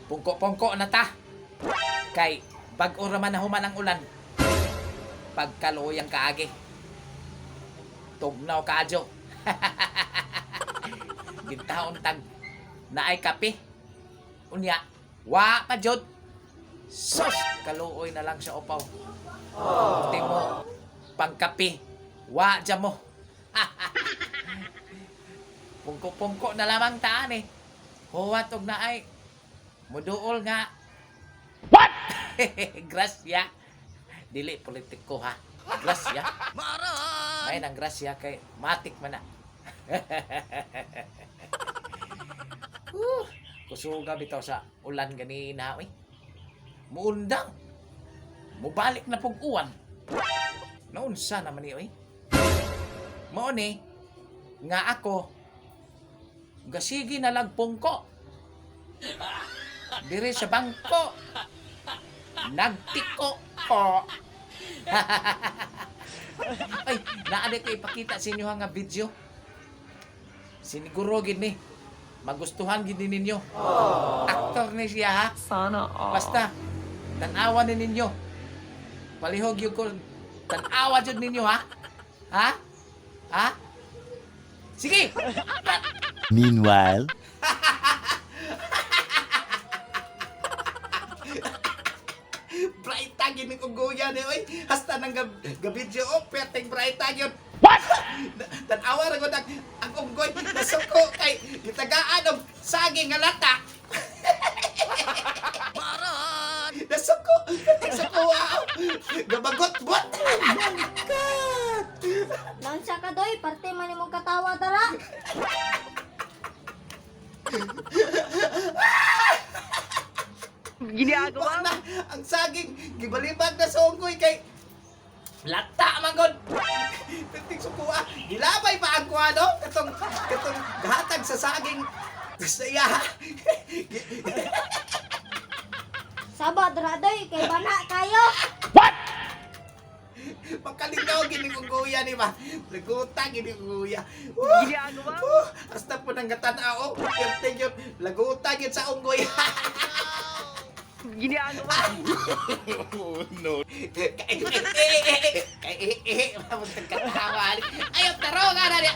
Pungko-pungko na ta. Kay bag-o ra man na human ang ulan. Pagkaluyang kaagi. Tugnaw kaadyo. Gintaon tag naay kape. Unya, wa pa jud. Sus, kaluoy na lang sa upaw. Timo, pangkape. Wa dyan mo. Pungko-pungko na lamang taan eh. Huwat og naay. Muduol nga. What? Grasya. Dili politiko ha. Grasya. May nang grasya kay matik man na. Kusuga bitaw sa ulan ganina oy. Muundang. Mubalik na pug uwan. Naunsa naman ni oy. Mao ni nga ako gasigi na lang pungko. Diri sa bangko. Nagtiko ko. Ay, naa ko ipakita sa inyo nga video. Siniguro gid ni. Magustuhan gid ni ninyo. Aktor ni siya ha. Sana all. Basta tan-awa ni ninyo. Palihog yun ko. Tan-awa jud ninyo ha. Ha? Ha? Sige. Meanwhile, Bright tag yun ang guya ni oy. Hasta nang gabidyo oh, perteng bright tag yun. What? Tan-awa ra gud ang unggoy nasuko kay gitagaan og saging nga lata. Maron! Nasuko, perteng suko ah. Gabagot-bot. Naunsa ka doy, parte man imong katawa dara. Ginagawa Wa na ang saging gibalibag na sa unggoy kay lata man gud. Perteng suko ah. Gilabay pa ang kuha no? Katong katong gahatag sa saging sa iya. Saba dara doy, kay bana kayo. Makalingaw gini kong guya ni ba? Laguta gini kong guya. Ginagawa mo? Hasta po nang gatanaw. Perte yun. Laguta yun sa unggoy. Ginagawa mo? Kay katawa. Ayaw taro nga na niya.